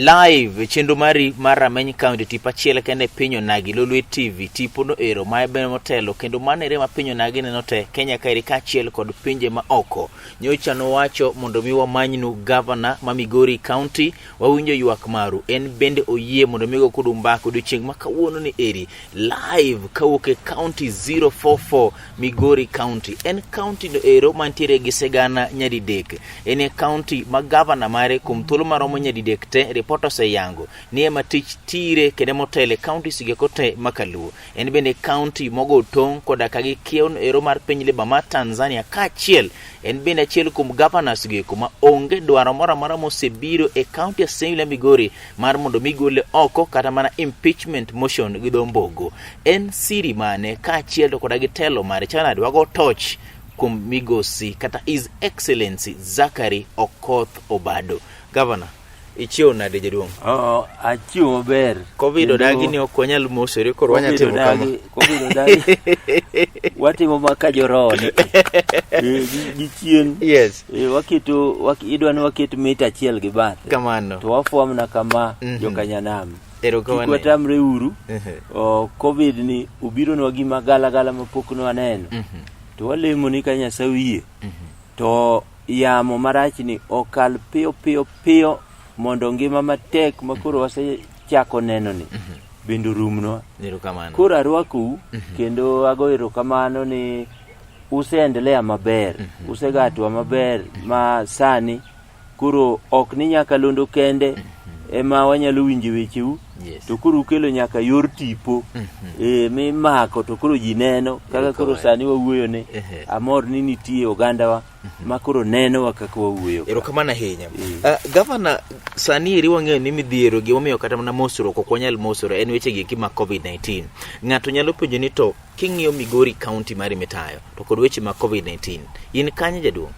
Live e chenro mari mar Rameny County tipo achiel kende e piny onagi Lolwe TV tipo no ero ma bende motelo kendo mano ere ma piny onagi neno te Kenya kaeri kaachiel kod pinje ma oko. Nyocha nowacho mondo mi wamanynu gavana ma Migori County wawinjo ywak maru en bende oyie mondo mi go kodu mbaka odiochieng' ma kawuono ni eri live kawuok e county 044 Migori County. En county no ero mantiere gi sigana nyadidek. En e county ma gavana mare kuom thuolo maromo nyadidek te ripot oseyango ni ema tich tire kendo motelo e counties geko te makaluo. En bende county mogo tong' koda ka gi kiewo no ero mar piny liba mar Tanzania kaachiel en bende achiel kuom governors geko ma onge dwaro moro amora mosebiro e county assembly ya Migori mar mondo mi gole oko kata mana impeachment motion gi dho mbogo. En siri mane kaachiel to koda gi telo mare chalo nade wago toch kuom migosi kata His Excellency Zachary Okoth Obado. Governor, ichiewo nade jaduong'? Oh, achiewo maber. Covid odagi ni ok wanyal mosore koro wanya timo kama. Covid odagi. Watimo ma ka joroho ni. Eh, gi chien. Yes. Eh, waketo wak, idwa ni waket mita achiel gi bathe. Kamano. To wafwamna kama mm -hmm. Jokanyanam. Kik watamre uru. Oh, Covid ni obironwa gima gala gala mapok nwaneno. Mm -hmm. To walemo ni ka Nyasaye oyie. Mm -hmm. To yamo marachni okal piyo piyo piyo mondo ngima matek ma koro wasechako nenoni bende orumnwa. Erokamano. Koro arwakou kendo ago erokamano ni useendelea maber, usegatwa maber ma sani koro ok ni nyakalondo kende ema wanyalo winjo wecheu Yes. to koro ukelo nyaka yor tipo e, mimako to koro ji neno kaka koro Erokamano. sani wawuoyo ni Ehe. amor ni nitie ogandawa ma koro nenowa kaka wawuoyo ka. Erokamano ahinya. Gavana, sani eri wang'eyo ni midhiero gimomiyo kata mana mosruok ok wanyal mosore en weche gi eki mag COVID-19. Ng'ato nyalo penjo ni to king'iyo Migori County mari mitayo to kod weche mag COVID-19, in kanye jaduong'?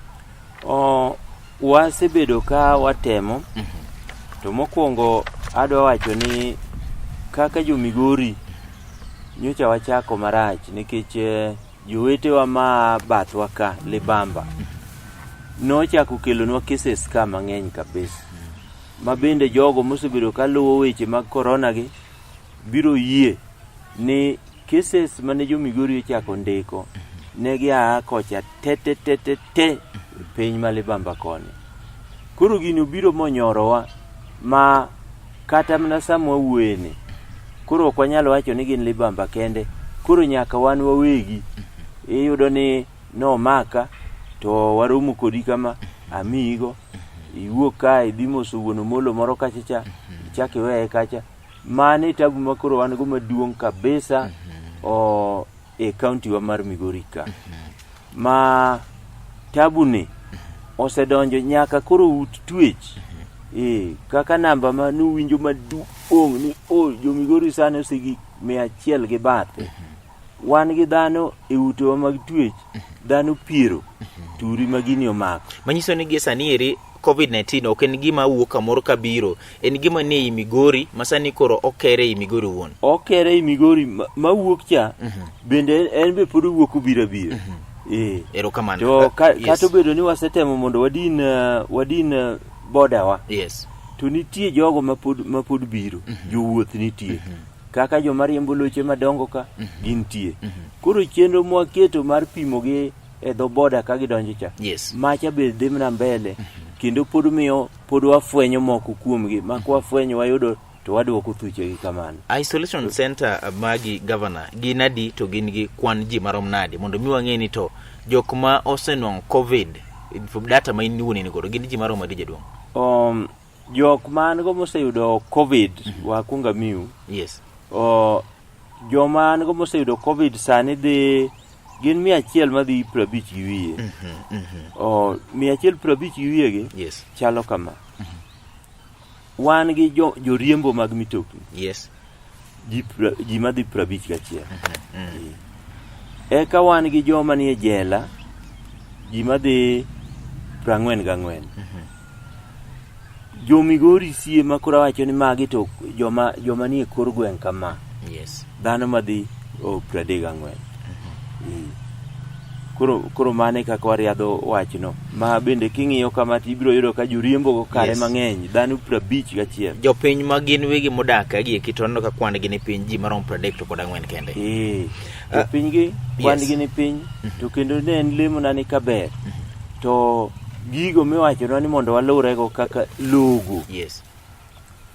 O, wasebedo ka watemo to mokwongo adwa wacho ni kaka jo Migori nyocha wachako marach nikech eh, Jowetewa ma bathwa ka Libamba nochako kelonwa cases ka mang'eny kabisa. Ma bende jogo mosebedo ka luwo weche mag corona gi biro yie ni cases mane jo Migori ochako ndiko ne gia kocha te te te te te e piny ma Libamba koni. Koro gini obiro monyorowa ma kata mana sama wawuoyeni koro ok wanyal wacho ni gin libamba kende koro nyaka wan wawegi iyudo ni nomaka to waromo kodi kama amiyigo iwuok ka idhi moso wuon Omolo moro kacha cha ichak iweye kacha mano e tabu ma koro wan go maduong' kabisa o e kaunti wa mar Migori ka ma tabu ni osedonjo nyaka koro ut twech eh kaka namba ma nuwinjo maduong' ni o jo Migori sani osegik 100 gi bathe wan gi dhano e utewa mag twech dhano piero turi ma gini omako Manyiso ni gie sani eri COVID-19 ok en gima wuok kamoro kabiro, en gima nie ei Migori ma sani koro okere ei Migori wuon. Okere ei Migori mawuok cha bende en be pod owuok obiro abira. Eh. Erokamano. To ka, Yes. kata obedo ni wasetemo mondo wadin wadin boda wa. Yes. To nitie jogo mapod biro, jowuoth nitie. Kaka joma riembo loche madongo ka gintie. Koro chenro mwaketo mar pimogi e dho boda ka gidonjo cha macha be dhi mana mbele kendo pod miyo pod wafwenyo moko kuomgi ma kwafwenyo wayudo to wadwoko thuchegi kamano. Isolation center magi governor gin adi to gin gi kwan ji marom nade mondo mi wang'e ni to jok ma osenwang'o covid data ma in iwuon in godo gin ji marom adi jaduong'? Jok man go moseyudo covid wakwongo amiu joma an go moseyudo covid sani dhi gin 100 madhi 50 gi wiye. O, 150 gi wiye gi chalo kama. Wan gi joriembo mag mitokni. Ji madhi 51. Eka wan gi joma nie jela ji madhi 44. Jo Migori sie ma koro awacho ni magi to joma nie kor gweng' kama. Dhano madhi 34. Koro mano e kaka wariadho wachno. Ma bende king'iyo kama to ibiro yudo ka joriembogo kare mang'eny, dhano 51. Jopiny ma gin wegi modak ka gieki to aneno ka kwan gi ni piny ji maromo 34 kende. Ee, jopiny gi kwan gi ni piny to kendo ne en lemona ni kaber to gigo miwachonwa ni mondo waluwrego kaka logo.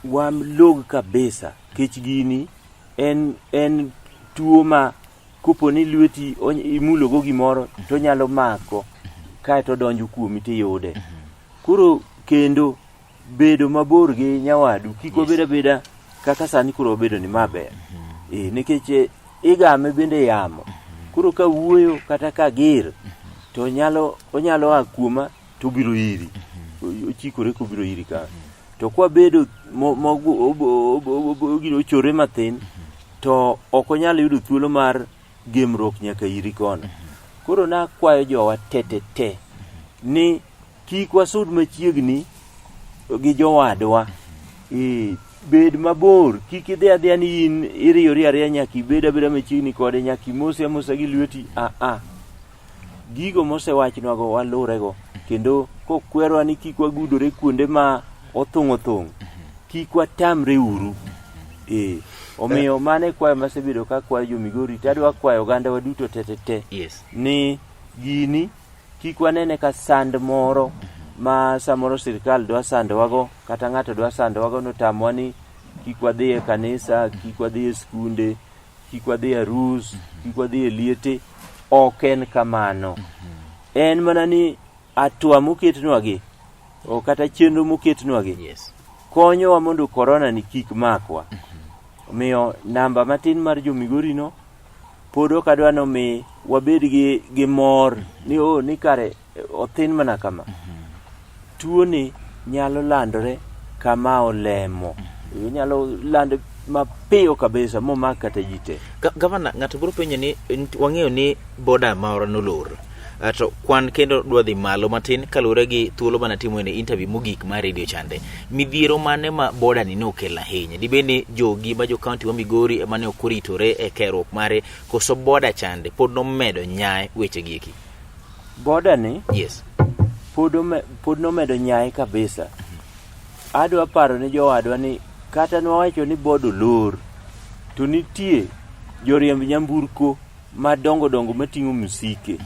Walog kabisa kech gini en tuo ma kopo ni lweti imulogo gimoro to onyalo mako kaeto odonjo kuomi tiyude. Koro kendo bedo mabor gi nyawadu kik wabed abeda kaka sani koro wabedo ni ma ber. Nikech igame bende yamo. Koro ka wuoyo kata ka ger to onyalo a kuoma to obiro iri. Ochikore kobiro iri ka. To kwabedo ochore mathin to ok onyal yudo thuolo mar gemruok nyaka iri kono. Koro nakwayo jowa te te te ni kik wasud machiegni gi jowadwa. Bed mabor, kik idhi adhiya ni in iriyori ariya nyaka ibed abeda machiegni kode, nyaka imose amosa gi lweti. A gigo mosewachnwago walurego, kendo kokwerwa ni kik wagudore kuonde ma othung' othung', kik watamre uru. Omiyo mano e kwayo masebedo ka akwayo jo Migori, to adwa kwayo ogandawa duto te te te ni gini kik wanene ka sand moro ma samoro sirkal dwa sandowago kata ng'ato dwa sandowago notamwa ni kik wadhi e kanisa, kik wadhi e skunde, kik wadhi e arus, kik wadhi e liete. Ok en kamano. En mana ni atwa moketnwagi o kata chenro moketnwagi konyowa mondo korona ni kik makwa. Omiyo namba matin mar jo Migori no pod ok adwa ni omi wabed gi mor ni o ni kare othin mana kama. Tuoni nyalo landore kama olemo. Onyalo lando mapiyo kabisa momak kata ji te. Gavana, ng'ato biro penjo ni wang'eyo ni boda marwa nolor. To kwan kendo dwa dhi malo matin kaluwore gi thuolo mane atimo e interview mogik mar radio chande. Midhiero mane ma boda ni nokelo ahinya? Dibed ni jogi ma jo kaunti ma Migori ema ne ok oritore e keruok mare, koso boda chande pod nomedo nyae weche gi eki? Boda ni pod nomedo nyae kabisa. Adwa paro ne jowadwa ni kata nwawacho ni boda olor, to nitie joriemb nyamburko madongo dongo mating'o msike.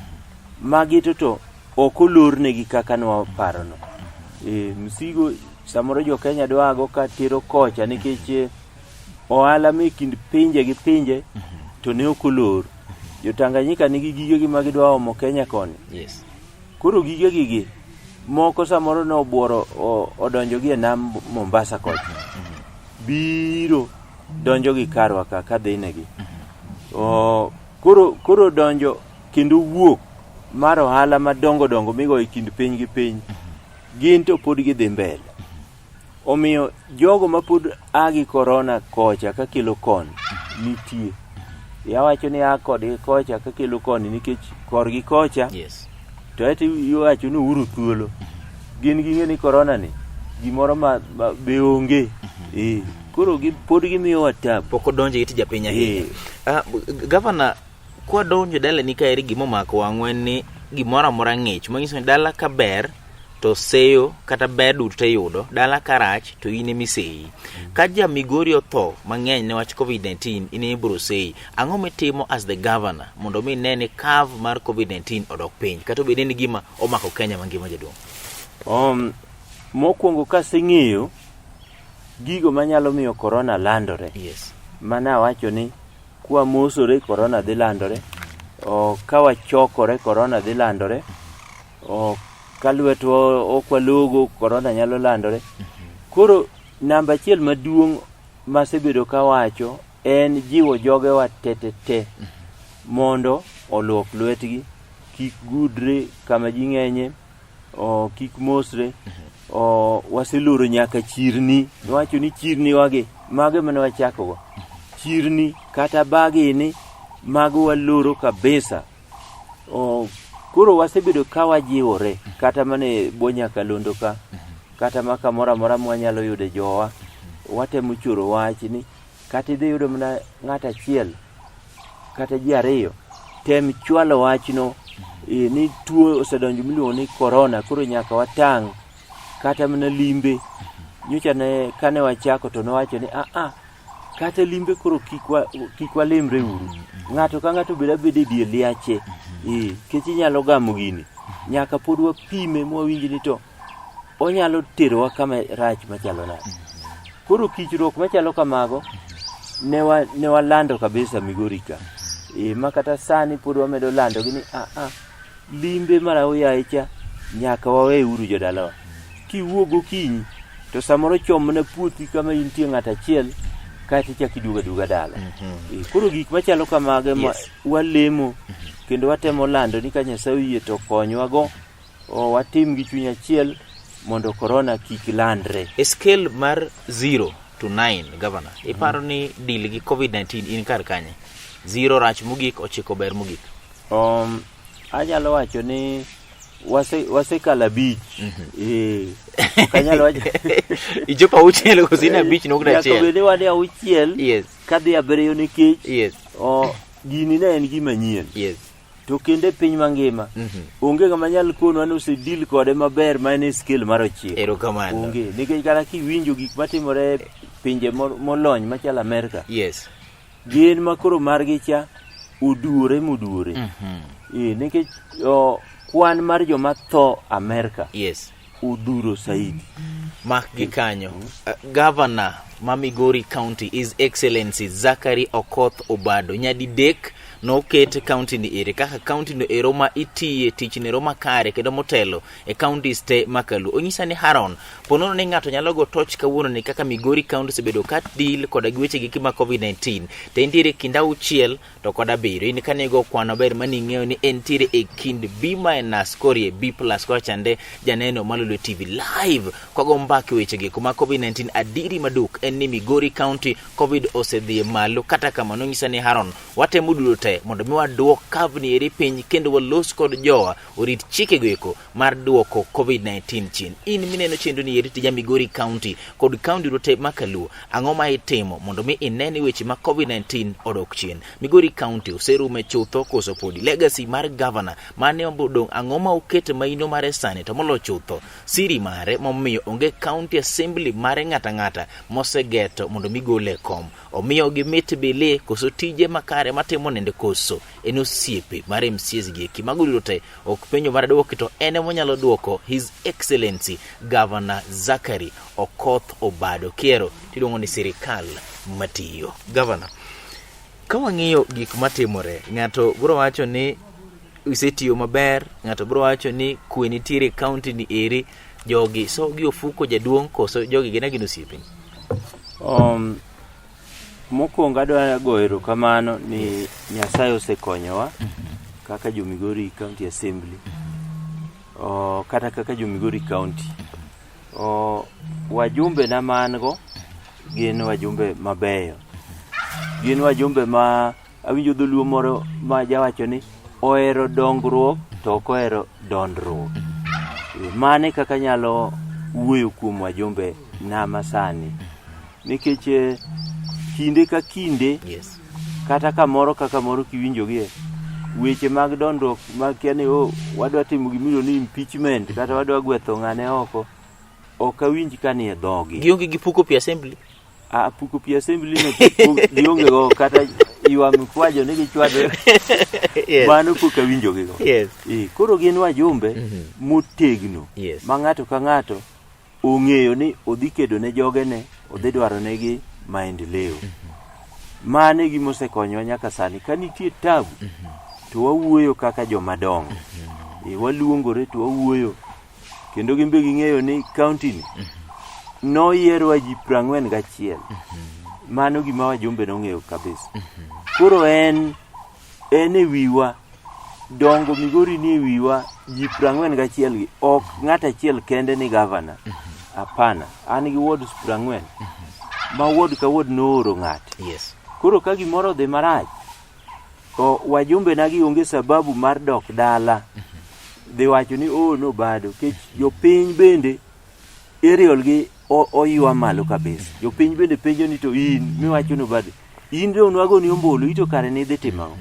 Magi to ok olornegi kaka nwaparono. Msigo samoro jo Kenya dwago ka tero kocha nikech ohala me kind pinje gi pinje to ne ok olor. Jo Tanganyika nigi gigegi ma gidwa omo Kenya koni. Koro gigegi gi moko samoro ne obuoro odonjo gi e nam Mombasa kocha. Biro donjo gi karwa ka kadhinegi. Koro donjo kendo wuok mar ohala madongo dongo migoyo e kind piny gi piny gin to pod gidhi mbele. Omiyo jogo ma pod a gi korona kocha kakelo koni nitie. Awacho ni a kodgi kocha kakelo koni nikech korgi kocha to eti iwacho ni uru thuolo. Gin ging'e ni korona ni gimoro ma be onge. Koro pod gimiyowa tabu. Pok odonjo it japiny ahinya. Gavana, kwadonjo dalani kaeri gima omako wang'wa en ni gimoro amora ng'ich. Manyiso ni dala ka ber to seyo kata ber duto te yudo, dala ka rach to in ema iseyi. Ka ja Migori otho mang'eny ne wach COVID-19, in ema ibiro seyi. Ang'o mitimo as the governor mondo mi ine ni curve mar COVID-19 odok piny kata obed ni gima omako Kenya mangima jaduong'? Mokwongo kaseng'eyo gigo manyalo miyo korona landore. Mana awacho ni kwamosore korona dhi landore, ka wachokore korona dhi landore, ka lwetwa ok walogo korona nyalo landore. Koro namba achiel maduong' masebedo kawacho en jiwo jogewa te te te mondo oluok lwetgi, kik gudre kama ji ng'enye, kik mosre. Waseloro nyaka chirni, niwacho ni chirni wagi mago ema ne wachakogo. Chirni kata bagini mago waloro kabisa. Koro wasebedo ka wajiwore kata mana e bwo nyakalondo ka, kata ma kamoro amora mwanyalo yude jowa, watemo choro wach ni kata idhi yudo mana ng'ato achiel kata ji ariyo, tem chwalo wachno Ni tuo osedonjo miluongo ni corona, koro nyaka watang' kata mana limbe. Nyocha ne kane wachako to nowacho ni a a kata limbe koro kik wa, kik walimre uru. Ng'ato ka ng'ato obed abeda e dier liache. Nikech inyalo gamo gini. Nyaka pod wapime mwawinj ni to onyalo terowa kama rach machalo nade. Koro kichruok machalo kamago ne walando kabisa Migori ka. Ma kata sani pod wamedo lando gi ni a a limbe mar aoyaye cha nyaka wawe uru jodalawa. Kiwuok gokinyi to samoro chom mana puothi kama intie ng'at achiel kaeto ichako iduogo aduoga dala. Koro gik machalo kamago ema walemo kendo watemo lando ni ka Nyasaye oyie to konywago o, watim gi chuny achiel mondo korona kik landre. E scale mar 0 to 9, Governor, iparo ni deal gi COVID-19 in kar kanye? 0 rach mogik, 9 ber mogik. Anyalo wacho ni wasekalo 5. Ok anyal wacho. Ichopo 6 koso in 5 nukta Nyaka achiel? bed ni wan e 6 kadhi 7 nikech gini ne en gima nyien. To kendo e piny mangima, onge ng'ama nyal konwa ni osedil kode maber ma en e scale mar 9. Erokamano. Onge, nikech kata kiwinjo gik matimore e pinje molony machalo Amerka, gin ma koro margi cha oduore moduore. Nikech kwan mar joma tho Amerka odhuro saidi. Mak gi kanyo. Governor ma Migori County, His Excellency Zachary Okoth Obado, nyadidek noket county ni ere kaka county no ero ma itiye tich nero makare kendo motelo e counties te makalu. Onyisa ni Haron, ponono ni ng'ato nyalo go toch kawuono ni kaka Migori County osebedo ka deal koda gi weche giki ma COVID-19 to entiere kind 6 to kod 7. In kane igo kwan maber mani ing'eyo ni entiere e kind B minus korie B plus kocha chande janeno mar Lolwe TV live kwago mbaka e weche gi kuma COVID-19 adiri maduk en ni Migori County COVID osedhi malo. Kata kamano nyisa ni Haron, watemo duto te mondo mi waduok curve ni eri piny kendo walos kod jowa orit chike go eko mar duoko COVID-19 chien. In mineno chenro ni eri tija Migori County kod county duto te ma Kaluo, ang'o ma itimo mondo mi ine ni weche ma COVID-19 odok chien? Migori County oserume chutho koso podi? Legacy mar governor mane odong' ang'o ma oketo maino mare sani to molo chutho siri mare momiyo onge county assembly mare ng'ata ng'ata mosegeto mondo mi gole e kom? Omiyo gi mit bile koso tije makare matimo nende koso en osiepe mar MCAs gi eki? Mago duto te ok penjo mar dwoki to en ema onyalo dwoko His Excellency Governor Zachary Okoth Obado Kiero tiluongo ni sirikal matiyo. Governor, ka wang'iyo gik matimore, ng'ato biro wacho ni isetiyo maber, ng'ato biro wacho ni kwe nitiere e county ni eri, jogi so gi ofuko jaduong' koso jogi gin agin osiepe? Mokwongo adwa goyo erokamano ni Nyasaye osekonyowa kaka jo Migori County Assembly kata kaka jo Migori County. Wajumbe na ma an go gin wajumbe mabeyo. Gin wajumbe ma awinjo dholuo moro ma jawacho ni ohero dongruok to ok ohero dondruok. Mane kaka anyalo wuoyo kuom wajumbe na masani. Nikech kinde ka kinde kata kamoro ka kamoro kiwinjogie weche mag dondruok mag kia ni oh, wadwa timo gimiluongo ni impeachment kata wadwa gwetho ng'ane oko ok awinj ka nie dhogi. Gionge gi puko pi assembly? A puko pi assembly no gionge go kata ywa mikwajo ni gichwado. Mano pok awinjo gigo. Koro gin wajumbe motegno ma ng'ato ka ng'ato ong'eyo ni odhi kedo ne jogene, odhi dwaro negi maendeleo. Mano e gima osekonyowa nyaka sani. Ka nitie tabu, to wawuoyo kaka joma dongo. Waluongore to wawuoyo. Kendo gin be ging'eyo ni county ni noyierwa ji 41. Mano gima wajumbe nong'eyo kabisa. Koro en e wiwa. Dongo Migori ni e wiwa ji 41 gi ok ng'at achiel kende ni gavana. Hapana, an gi wards 40 ma ward ka ward nooro ng'ate. Koro ka gimoro odhi marach, to wajumbe na gi onge sababu mar dok dala. Dhi wacho ni oh no bado, kech jopiny bende aerial gi oywa malo kabisa. Jopiny bende penjo ni to in miwacho no bado. In dong' nwagoni ombulu, ito kare ni idhi timo ang'o?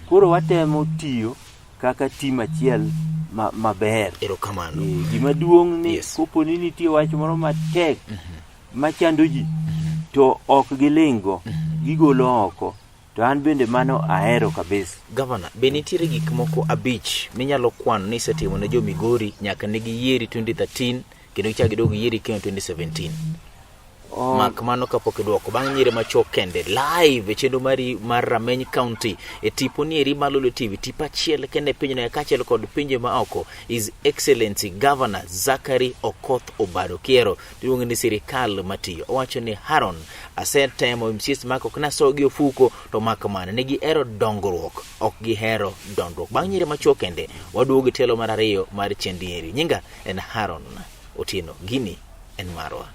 Koro watemo tiyo kaka tim achiel ma, maber. Erokamano. Eh, gima duong' ni Yes. kopo ni nitie wach moro matek machando ji to ok giling'go, gigolo oko. To an bende mano ahero kabisa. Gavana, be nitiere gik moko abich minyalo kwano ni isetimo ne jo Migori nyaka ne giyieri 2013 kendo gichak gidog giyieri kendo 2017? Oh. Mak mano kapok idwoko. Bang' nyiere machuok kende live e chenro mari mar Rameny County e tipo nieri mar Lolwe TV, tipo achiel kende e pinyno kaachiel kod pinje ma oko His Excellency Governor Zachary Okoth Obado Kiero iluonge ni sirikal matiyo. Owacho ni Haron asetemo MCAs mako ok nasogi e ofuko to mak mana ne gihero dongruok ok gihero dondruok. Bang' nyiere machuok kende waduogo gi tielo mar ariyo mar chendieri. Nyinga en Haron Otieno. Gini en marwa.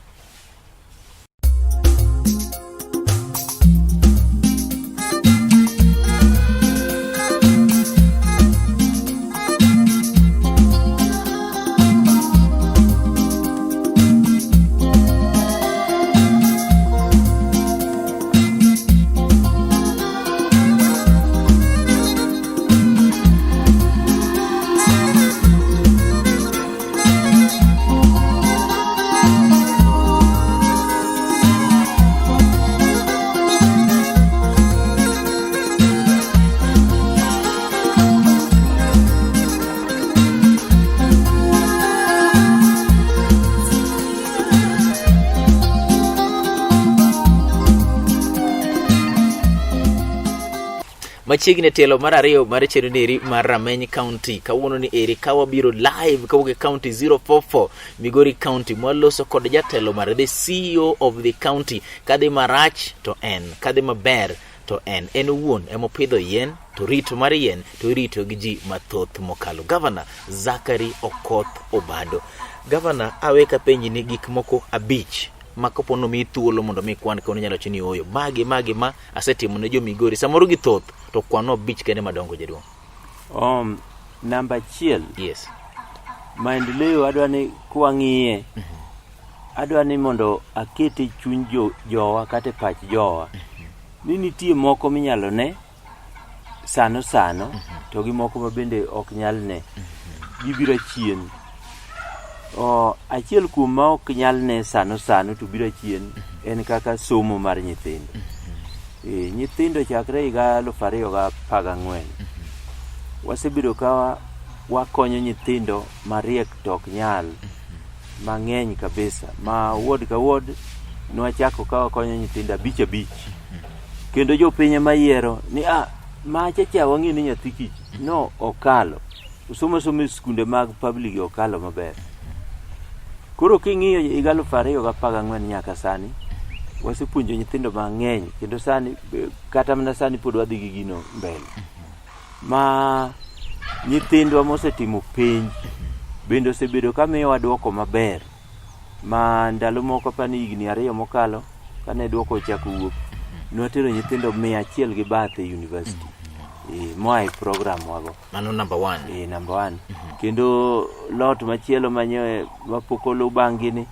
Machiegni e tielo mar ariyo mar chenro ni eri mar Rameny County. Kawuono ni eri ka wabiro live kawuok e county 044 Migori County mwaloso kod jatelo mar the CEO of the county. Kadhi marach to en, kadhi maber to en. En owuon emopidho yien to rito mar yien to irito gi ji mathoth mokalo. Governor Zachary Okoth Obado. Governor, awe kapenji ni gik moko abich ma kapo ni omiyi thuolo mondo mi ikwan kawuono inyalo wacho ni ooyo magi magi ma asetimo ne jo Migori samoro githoth to kwanwa abich kende madongo jaduong'. Namba achiel. Yes. Maendeleo adwa ni kwang'iye adwa ni mondo aket e chuny jo, jowa kata e pach jowa ni nitie moko minyalo ne sano sano to gi moko ma bende ok nyal ne gibiro chien. O, achiel kuom ma ok nyal ne sano sano to biro chien en kaka somo mar nyithindo. E, nyithindo chakre higa 2014 wasebedo ka wakonyo nyithindo mariek to ok nyal mang'eny kabisa ma ward ka ward nwachako ka wakonyo nyithindo abich abich kendo jopiny ema yiero ni ah, macha cha wang'e ni nyathi kich no okalo osomo asoma e skunde mag public okalo maber koro king'iyo higa 2014 nyaka sani wasepuonjo nyithindo mang'eny kendo sani kata mana sani pod wadhi gi gino mbele ma nyithindwa mosetimo penj bende osebedo ka miyowa dwoko maber ma ndalo moko apani higni ariyo mokalo kane dwoko ochako wuok nwatero nyithindo 100 gi bathe e university moa e program wago. Mano number one. Number one. Kendo lot machielo manye mapok oluw bang'gi ni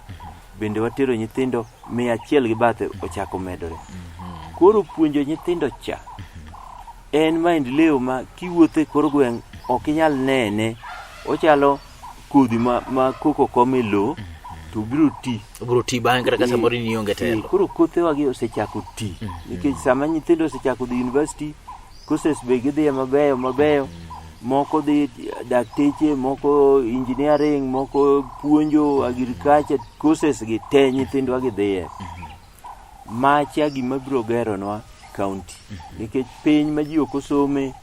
bende watero nyithindo 100 gi bathe ochako medore. Koro puonjo nyithindo cha en maendeleo ma kiwuotho e kor gweng' ok inyal nene ochalo kodhi ma, ma koko kom e lowo to biro ti. Obiro ti bang'e kata ka samoro in ionge telo. Koro kothewagi osechako ti nikech sama nyithindo osechako dhi university courses be gidhiye mabeyo mabeyo moko dhi dakteche moko engineering moko puonjo agriculture courses gi te nyithindwa gidhiye macha gima biro geronwa county nikech piny ma ji ok osome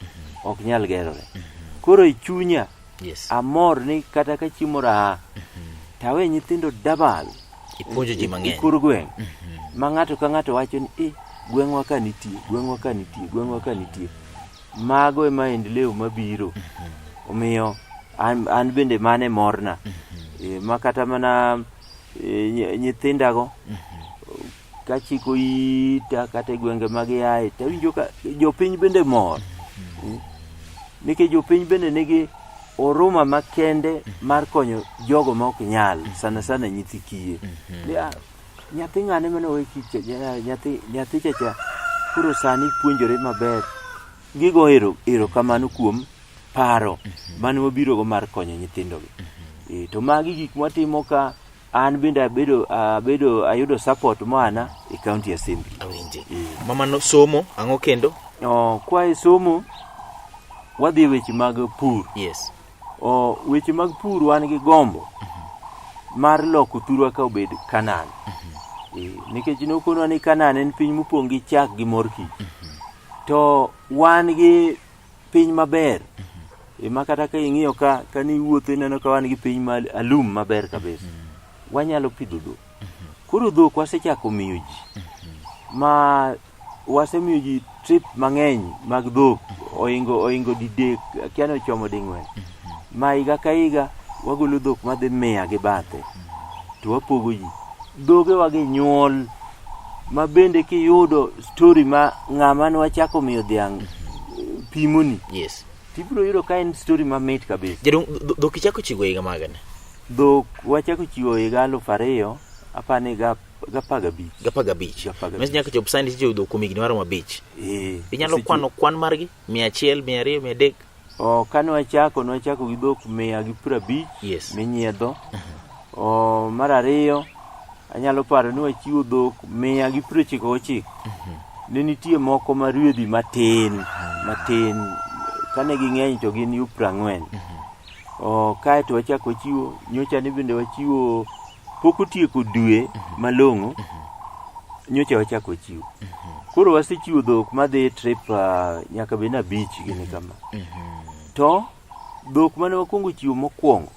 ok nyal gerore koro e chunya Yes. amor ni kata ka chiemo raha tawe nyithindo dabal Ipuonjo ji mang'eny. e kor gweng' ma ng'ato ka ng'ato wacho ni eh, gweng'wa ka nitie gweng'wa ka nitie gweng'wa ka nitie mago e maendeleo mabiro omiyo an, an bende mane morna e, ma kata mana e, nyithindago kachiko ita kata e gwenge ma giaye tawinjo ka jopiny bende mor nikech jopiny bende nigi oruma makende mar konyo jogo ma ok nyal sana sana nyithi kiye Ni, ah, nyathi ng'ane mane owe kich nyathi nyathi chacha koro sani puonjore maber gigo ero erokamano kuom paro mane wabirogo mar konyo nyithindogi. To magi gik mwatimo ka an bende abedo abedo ayudo support moana e county assembly. Awinje. Mamano somo, ang'o kendo? O, kwa e somo wadhi e weche mag pur. Yes. O, weche mag pur wan gi gombo mar loko thurwa ka obed Canaan. Nikech nokonwa ni Canaan en piny mopong' gi chak gi mor kich. To wan gi piny maber. Ma kata ka ing'iyo ka kane iwuotho ineno ka wan gi piny ma alum maber kabisa. Wanyalo pidho dhok. Koro dhok wasechako miyo ji. Ma wasemiyo ji trip mang'eny mag dhok oingo oingo didek akia ni ochomo ding'wen. Ma higa ka higa wagolo dhok madhi mia gi bathe to wapogo ji. Dhogewa gi nyuol ma bende kiyudo story ma ng'ama ne wachako miyo dhiang' pimoni Yes. tibiro yudo ka en story mamit kabisa. Jaduong' dhok ichako chiwo higa magane? Dhok wachako chiwo higa 2000 apani ga 15. Ga 15. 15. Mes nyaka chop sani ichiwo dhok kuom higni maromo 5. Eh, Inyalo osechiwo. kwano kwan margi? 100, 200, 300? O, kane wachako, nwachako gi dhok 150 Yes. minyiedho. O, mar ariyo, anyalo paro ni wachiwo dhok 199. Ne nitie moko ma rwedhi matin, matin. Kane ging'eny to gin yo 40. O, kaeto wachako wachiwo, nyocha ni bende wachiwo, pok otieko dwe malong'o, nyocha wachako wachiwo. Koro wasechiwo dhok madhi trip nyaka bed ni 5 gini kama. To dhok mane wakwongo chiwo mokwongo,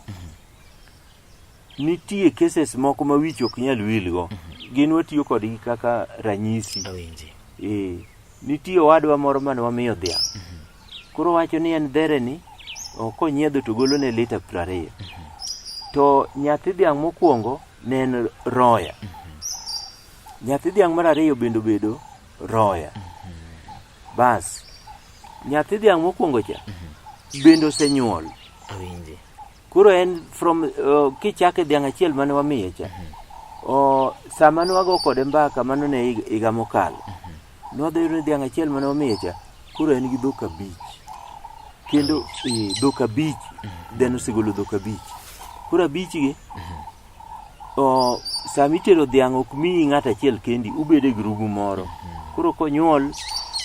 nitie cases moko ma wich ok nyal wilgo. Gin watiyo kodgi kaka ranyisi. Awinji. Nitie owadwa moro mane wamiyo dhiang'. Koro wacho ni en dhere ni konyiedho to golone lita 20. To nyathi dhiang' mokwongo ne en roya. Nyathi dhiang' mar ariyo bende obedo roya. Bas, nyathi dhiang' mokwongo cha bende osenyuol. Awinji. Koro en from kichake dhiang' achiel mane wamiye cha. Sama ne wago kode mbaka mano ne higa mokalo. Nwadhi yudo ni dhiang' achiel mane wamiye cha koro en gi dhok 5. Kendo dhok 5 then osegolo dhok 5. Koro 5 gi sama itero dhiang' ok miyi ng'at achiel kendi, ubedo e grubu moro. Koro konyuol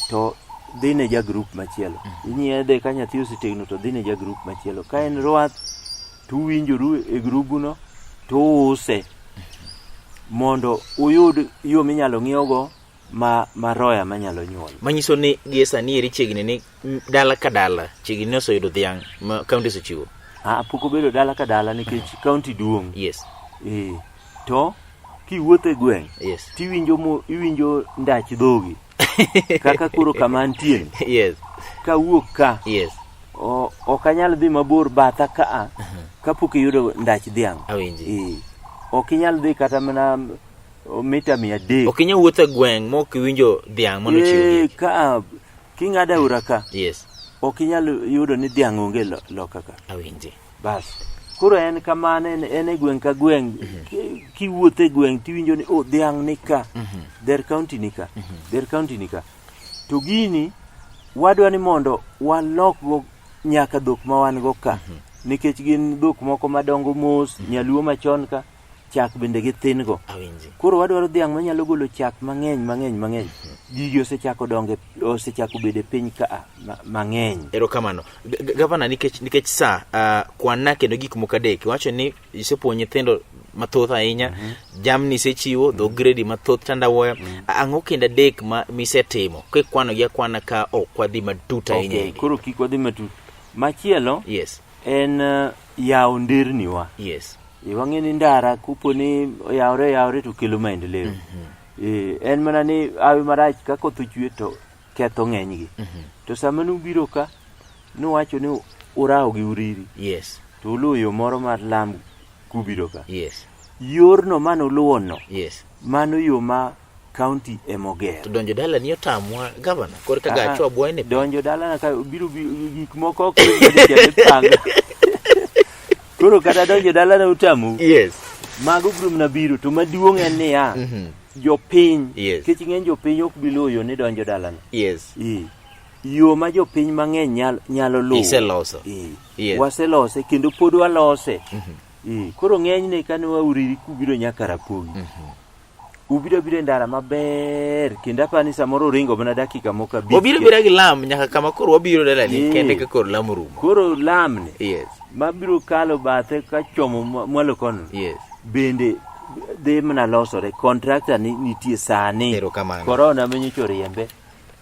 to dhi ne ja grup machielo. Inyiedhe ka nyathi osetegno to dhi ne ja grup machielo. Ka en rwath to uwinjoru e grubuno to uuse mondo uyud yo minyalo ng'iewgo ma roya manyalo nyuol. Manyiso ni gie sani eri chiegni ni dala ka dala chiegni ni oseyudo dhiang' ma kaunti osechiwo. Pok obedo dala ka dala nikech kaunti duong'. Yes. To kiwuotho e gweng' Yes. tiwinjo iwinjo ndach dhogi. Kaka koro kama antie ni. Yes. Kawuok ka. Yes. Ok anyal dhi mabor batha ka kapok iyudo ndach dhiang'. Awinji. Ok inyal dhi kata mana mita 300. Ok inyal wuotho e gweng' mok iwinjo dhiang' mano chiwo dhiang'. Ka king'ado aora ka. Yes. Ok inyal yudo ni dhiang' onge loka ka. Awinji. Bas. Koro en kamano, en e gweng' ka gweng'. Kiwuotho e gweng' tiwinjo ni oh, dhiang' ni ka. Dher county ni ka. Dher county ni ka. To gini wadwa ni mondo walokgo nyaka dhok ma wan go ka. Nikech gin dhok moko madongo mos, nyaluo machon ka, chak bende githin go. Awinji. Koro wadwaro dhiang' manyalo golo chak mang'eny mang'eny mang'eny. Gigi osechako dongo, osechako bedo e piny ka mang'eny. Erokamano. Gavana, nikech sa, kwanna kendo gik moko adek. Iwacho ni isepuonjo nyithindo mathoth ahinya, jamni isechiwo, dhok gredi mathoth Tandawuoya. Ang'o kendo adek ma misetimo? Kikwano gi akwana ka ok wadhi matut ahinya. Okay, koro kik wadhi matut. Machielo, Yes. en yawo nderniwa. Yes. Wang'e ni ndara kopo ni oyawore oyawore to kelo maendeleo. En mana ni hawi marach ka koth ochwe to ketho ng'enygi. To sama nubiro ka, nuwacho ni urawo gi uriri. Yes. To uluwo yo moro mar lam kubiro ka. Yes. Yorno mane uluwo no. Yes. Mano yo ma county emogero. To donjo dala ni otamwa, gavana, kor ka gachwa bwoye ne. Donjo dala na ka biro gik moko ok yud Koro kata donjo dala na otamu. Yes. Mago biro mana biro to maduong' en niya, jopiny, Yes. nikech ng'eny jopiny ok bi luwo yo ni donjo dalana. Yes. Yo ma jopiny mang'eny nyal, nyalo luwo. Iseloso. Eh. Yes. Waselose kendo pod walose. Eh, koro ng'enyne kane wauriri kubiro nyaka Rapogi. Ubiro abiro e ndara maber kendo aparo ni samoro uringo mana dakika moko abich. Wabiro bira gi lam nyaka kama koro wabiro dalani Eh. kende ka koro lam orumo. Koro lamni Yes. mabiro kalo bathe kachomo mwalo kono. Yes. Bende dhi mana losore. Contractor ni nitie sani. Erokamano. Corona menyocha oriembe.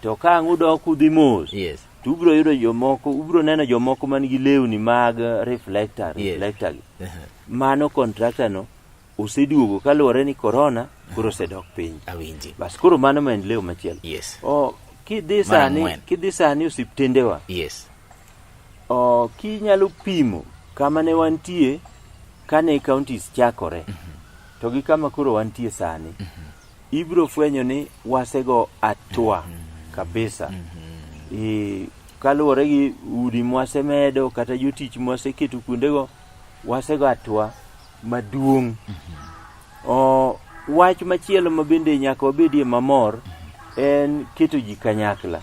To ka ang' udok udhi mos. Yes. To ubiro yudo jomoko, ubiro neno jomoko man gi lewni mag reflector, Yes. reflector gi. Mano contractor no oseduogo kaluwore ni corona koro osedok piny. Awinji. Bas koro mano maendeleo machielo. Yes. O, kidhi Mar sani, ang'wen. kidhi sani osiptendewa, Yes. o, kinyalo pimo kama ne wantie kane counties chakore to gi kama koro wantie sani ibiro fwenyo ni wasego atua kabisa. E, kaluwore gi udi mwasemedo kata jotich mwaseketo kuondego wasego atua maduong'. O, wach machielo ma bende nyaka wabedie mamor en keto ji kanyakla.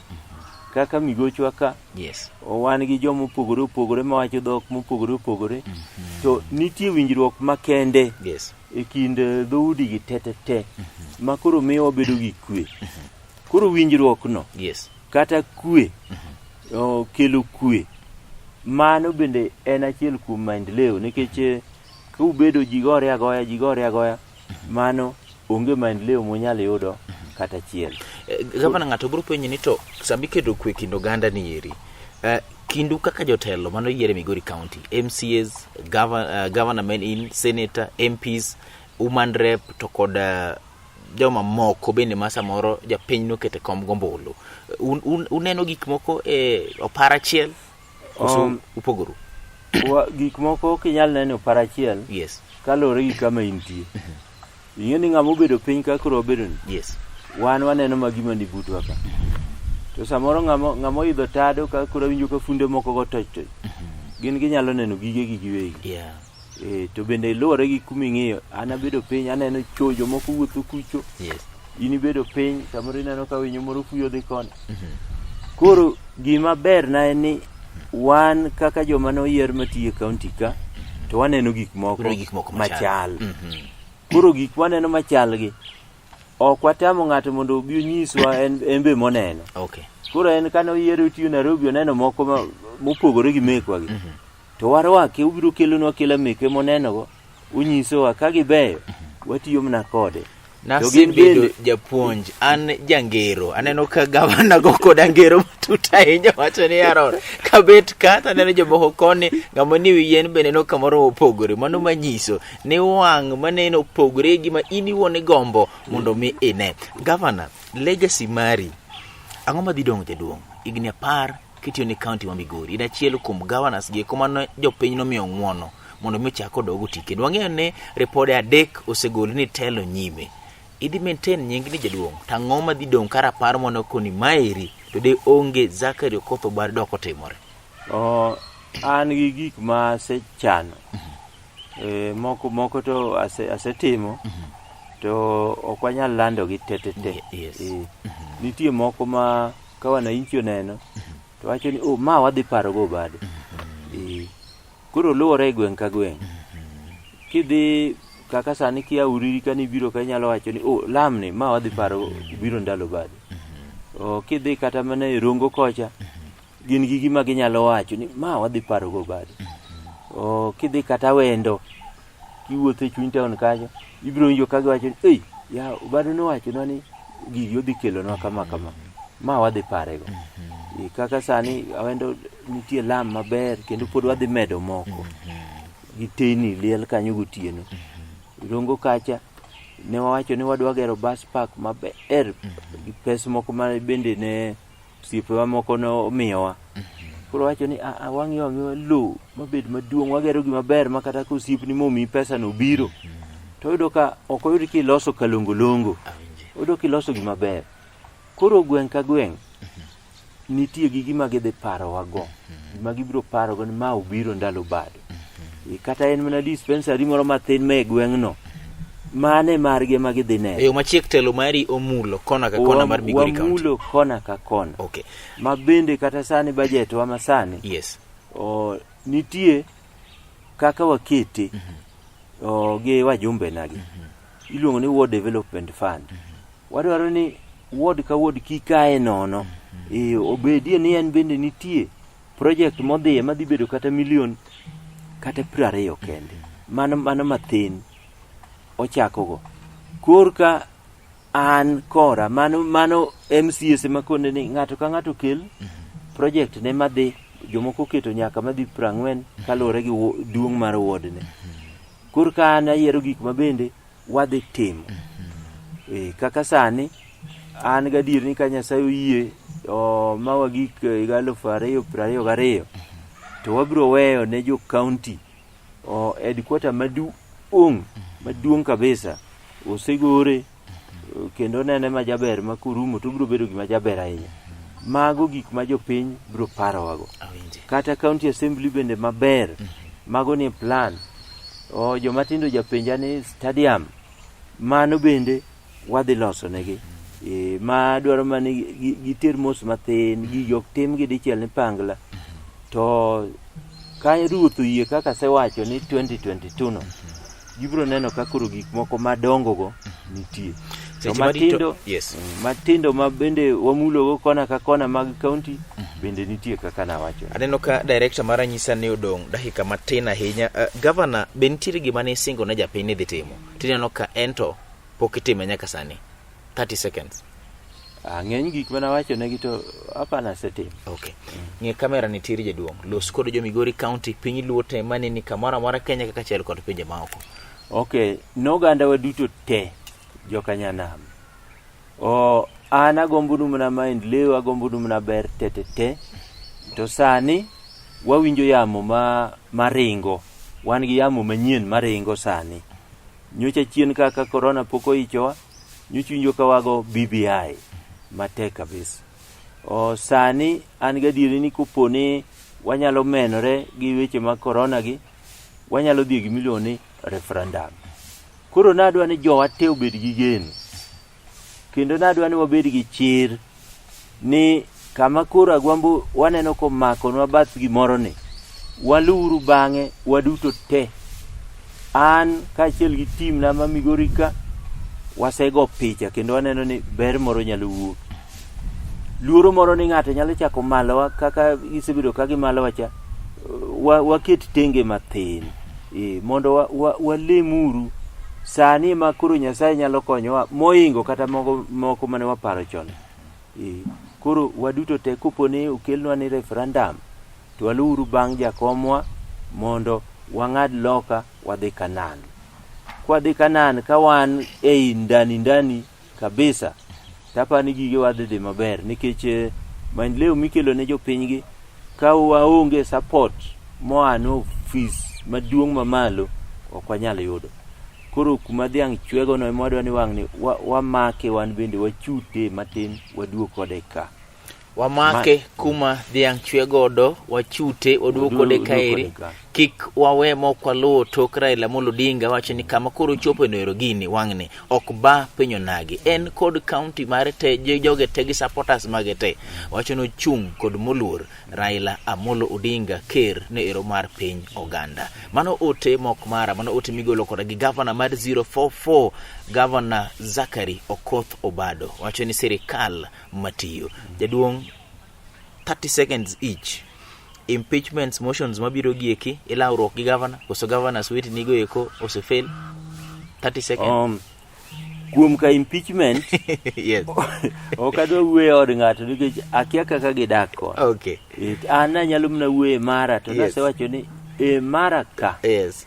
Kaka migochwa ka Yes. wan gi joma opogore opogore mawacho dhok mopogore opogore to nitie winjruok makende Yes. e kind dhoudi gi te te te ma koro miyo wabedo gi kwe. Koro winjruok no Yes. kata kwe o, kelo kwe mano bende en achiel kuom maendeleo nikech eh, kubedo ji gore agoya ji gore agoya mano onge maendeleo munyal yudo kata achiel. Gavana ng'ato biro penji ni to sama iketo kwe kind oganda ni eri kindu kaka jotelo mano yiere Migori County MCAs governor, governor men in senator MPs woman rep to kod joma moko bende ma samoro japiny nokete kom gombulu un, un, uneno gik moko e opara achiel koso upogoru? Gik moko ok inyal neno e opara achiel Yes. kaluwore gi kama intie. Ing'e ni ng'ama obedo piny ka koro wabedo ni. Yes. Wan waneno ma gima ni butwa ka. To samoro ng'ama ng'ama oidho tado ka koro awinjo ka funde moko go toch toch. Gin ginyalo neno gigegi giwegi. Yeah. E, to bende luwore gi kuma ing'iyo. An abedo piny aneno cho jomoko wuotho kucho. Yes. In ibedo piny samoro ineno ka winyo moro fuyo dhi koni. Koro gima ber na en ni wan kaka joma noyier matiyo e kaunti ka to waneno gik moko Waneno gik moko machal. machal. Koro gik waneno machal gi ok watamo ng'ato mondo obi onyiswa en, en be moneno. Okay. Koro en kane oyiere otiyo Nairobi oneno moko mopogore gi mekwa gi. To warwake obiro kelonwa kela meke monenogo onyisowa ka gibeyo watiyo mana kode. To gin Nasebedo bende japuonj, an jangero. Aneno ka gavana go koda ngero matut ahinya wacho ni Aaron, kabet ka to aneno jomoko koni, ng'ama ni wi yien be neno kamoro mopogore. Mano manyiso ni wang' maneno opogore gi gima in iwuon igombo mondo mi ine. Gavana, legacy mari, ang'o madhi dong' jaduong'? Higni 10 kitiyo ne county ma Migori. In achiel kuom governors gi eko mane jopiny nomiyo ng'uono mondo mi ochak odog oti kendo. Wang'eyo ni ripode 3 osegol ni telo nyime. Idhi maintain nying ni jaduong', to ang'o madhi dong' ka rapar mondo koni maeri to de onge Zachary Okoth Obado dok otimore? O, an gi gik ma asechano. E, moko moko to asetimo to ok wanyal lando gi te te te. Yes. E, nitie moko ma ka wananchi oneno to wacho ni oh, ma wadhi parogo Obado. E, koro luwore e gweng' ka gweng'. Kidhi kaka sani kia Uriri ka nibiro ka inyalo wacho ni oh, lamni ma wadhi paro biro ndalo Obado. O, kidhi kata mana e Rongo kocha gin gi gima ginyalo wacho ni ma wadhi parogo Obado. O, kidhi kata Wendo kiwuotho e chuny town kanyo ibiro winjo ka giwacho ni ei ya Obado nowachonwa ni gigi odhi kelonwa kama kama ma wadhi parego. E, kaka sani Awendo nitie lam maber kendo pod wadhi medo moko gi teyni liel kanyo gotieno. Rongo kacha ne wawacho ni wadwa gero bus park maber gi pes moko ma bende ne osiepewa moko nomiyowa. Koro wacho ni a wang'iyo ang'iwa lowo mabed maduong' wagero gima ber ma kata ka osiepni momiyi pesa no obiro to oyudo ka ok oyud kiloso kalongolongo, oyudo kiloso gima ber. Koro gweng' ka gweng' nitie gi gima gidhi parowago, gima gibiro parogo ni ma obiro ndalo bado. E, kata en mana dispensary moro mathin ma e gweng'no. Mane margi ma gidhi neno. E yo machiek telo mari omulo kona ka kona mar Migori County. Wamulo kona ka kona. Okay. Ma bende kata sani budget wa masani. Yes. O, nitie kaka wakete mm -hmm. o, gi wajumbe nagi. Mm -hmm. Iluongo ni Ward Development Fund. Mm -hmm. Wadwaro ni ward ka ward kikae nono. Mm -hmm. E, obedie ni en bende nitie project modhiye madhi bedo kata milion kata 20 kende. Mano mano mathin. ochakogo. Korka an kora mano mano MCAs ema kone ni ng'ato ka ng'ato kel project ne madhi jomoko oketo nyaka madhi 40 kaluwore gi duong' mar ward ne. Korka an ayiero gik ma bende wadhi timo. E, kaka sani an gadier ni ka Nyasaye oyie o, ma wagik e higa 2022 to wabiro weyo ne jo county o headquarter maduong' maduong' kabisa osegore kendo nene ma jaber ma korumo to obiro bedo gima jaber ahinya. Mago gik ma jopiny biro parowago. Awinje. Kata county assembly bende maber, mago nie plan. O, joma tindo japenja ni stadium, mano bende wadhi loso negi. E, ma dwaro mana ni giter mos mathin, gigi ok tim gi dichiel ni pangla. To ka ruoth oyie kaka asewacho ni 2022 no, gibiro neno ka koro gik moko madongo go nitie. To Seche marito- matindo, Yes. matindo ma bende wamulogo kona ka kona mag county bende nitie kaka nawacho. Aneno ka director mara nyisa ni odong' dakika matin ahinya. Uh, governor, be nitiere gima ne isingo ne japiny ni dhi timo? Tineno ka ento pok itime nyaka sani. 30 seconds. Ah, ng'eny gik mane awacho negi to hapana asetimo. Okay. Ng'e kamera ni tir jaduong'. Los kod jo Migori County, piny Luo te maneni kamoro amora Kenya kaka achiel kod pinje maoko. Okay, nogandawa duto te joka nyanam. O, an agombonu mana maendeleo, agombonu mana ber te te te. To sani wawinjo yamo ma maringo. Wan gi yamo manyien maringo sani. Nyocha chien kaka korona pok oichowa, nyocha winjo ka wago BBI matek kabisa. O, sani an gadieri ni kopo ni wanyalo menore gi weche mag korona gi, wanyalo dhi e gima iluongo ni referendum. Koro nadwa ni jowa te obed gi geno. Kendo nadwa ni wabed gi chir ni kama koro Agwambo waneno komakonwa bath gimoro ni, waluwuru bang'e waduto te. An kaachiel gi team na ma Migori ka, wasego picha kendo waneno ni ber moro nyalo wuok. Luoro moro ni ng'ato nyalo chako malowa kaka gisebedo ka gimalowa cha, waket tenge mathin. E, mondo walemuru wa, wa sani ema koro Nyasaye nyalo konyowa moingo kata moko, moko mane waparo chon. E, koro waduto te kopo ni okelnwa ni referendum to waluwuru bang' jakomwa mondo wang'ad loka wadhi Kanaan. Kwadhi Kanaan ka wan ei ndani ndani kabisa taparo ni gige wadhi dhi maber nikech eh, maendeleo mikelo ne jopinygi ka waonge support moa ne ofis maduong' mamalo ok wanyal yudo. Koro kuma dhiang' chwegono ema wadwa ni wang'ni wamake wan bende wachute matin waduog kode ka. Wamake kuma dhiang' chwe godo, wachute, waduog kode kaeri. Kik wawe mok waluwo tok Raila Amolo Odinga wacho ni kama koro ochopo eno ero gini wang'ni ok ba piny onagi. En kod county mare te, joge te gi supporters mage te. Wacho ni ochung' kod moluor Raila Amolo Odinga ker ne ero mar piny oganda. Mano ote mok mara, mano ote migolo koda gi gavana mar 044 Gavana Zachary Okoth Obado. Wacho ni sirikal matiyo. Jaduong' 30 seconds each. Impeachments motions mabiro gi eki ilawruok gi governor koso governors weti nigo eko osefail 30 seconds. Kuom ka impeachment yes. ok adwa wuoyo e od ng'ato nikech akia kaka gidak kod. Okay. An anyalo mana wuoyo e mara to Yes. nasewacho ni e mara ka Yes.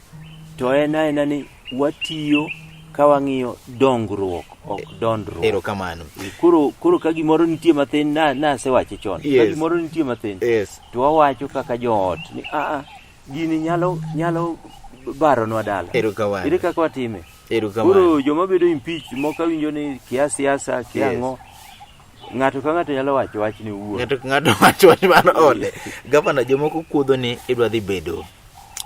to en aena ni watiyo ka wang'iyo dongruok ok dondruok. Erokamano. Koro koro ka gimoro nitie mathin na nasewache chon. Yes. Ka gimoro nitie mathin Yes. to wawacho kaka joot ni a a gini nyalo nyalo baronwa dala. Erokamano. Ere kaka watime? Erokamano. Koro joma bedo impeached moko awinjo ni kia siasa, kia Yes. ang'o. Ng'ato ka ng'ato nyalo wacho wachne owuon. Ng'ato ka ng'ato wacho wach mar ode. Gavana jomoko kuodho ni idwa dhi bedo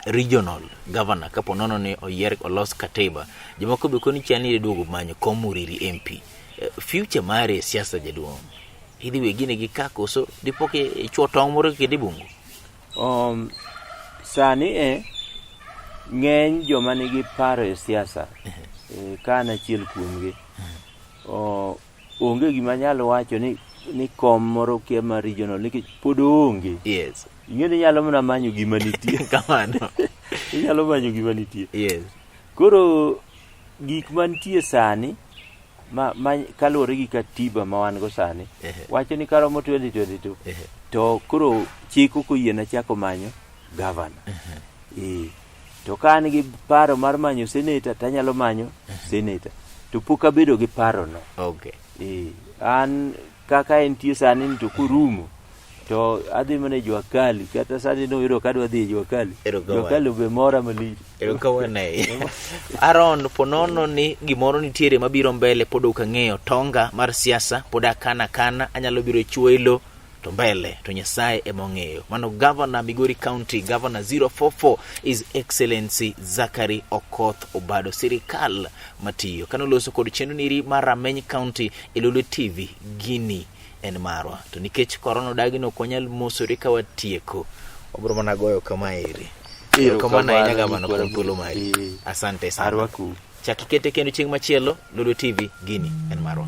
regional governor kapo nono ni oyier olos katiba. Jomoko be koni chal ni iduogo manyo kom Uriri MP. Eh, future mari e siasa jaduong'. Idhi we gini gi ka koso dipo ka ichuo tong' moro kendo e bungu? Um, sani e ng'eny joma nigi paro e siasa e, ka an achiel kuomgi o, onge gima anyalo wacho ni, ni kom moro kia mar regional nikech pod oonge. Yes. Ing'e ni inyalo mana manyo gima nitie. Kamano. Inyalo manyo gima nitie. Yes. Koro gik mantie sani ma, ma kaluwore gi katiba ma wan go sani Ehe. wacho ni karomo 2022 Ehe. to koro chik ok oyiena chako manyo gavana ee to ka an gi paro mar manyo seneta to anyalo manyo seneta to pok abedo gi parono Okay. ee an kaka entie sani ni to korumo to adhi mana e jua kali kata sani noyudo ka adwa dhi e jua kali Erokamano. jua kali be mora malich Erokamano ahinya. Aaron, ponono ni gimoro nitiere mabiro mbele pod ok ang'eyo tonga mar siasa pod akana akana anyalo biro chwelo to mbele to Nyasaye ema ong'eyo. Mano Governor Migori County, Governor 044 is Excellency Zachary Okoth Obado, sirikal matiyo. Kano loso kod chenro niri mar Rameny County e Lolwe TV, gini en marwa. To nikech korona odagi no ok wanyal mosore ka watieko. Wabiro mana goyo kama eri. Erokamano ahinya gavana kuom thuolo mari. Asante sana. Arwakou. Chak ikete kendo chieng' machielo, Lolwe TV, gini en marwa.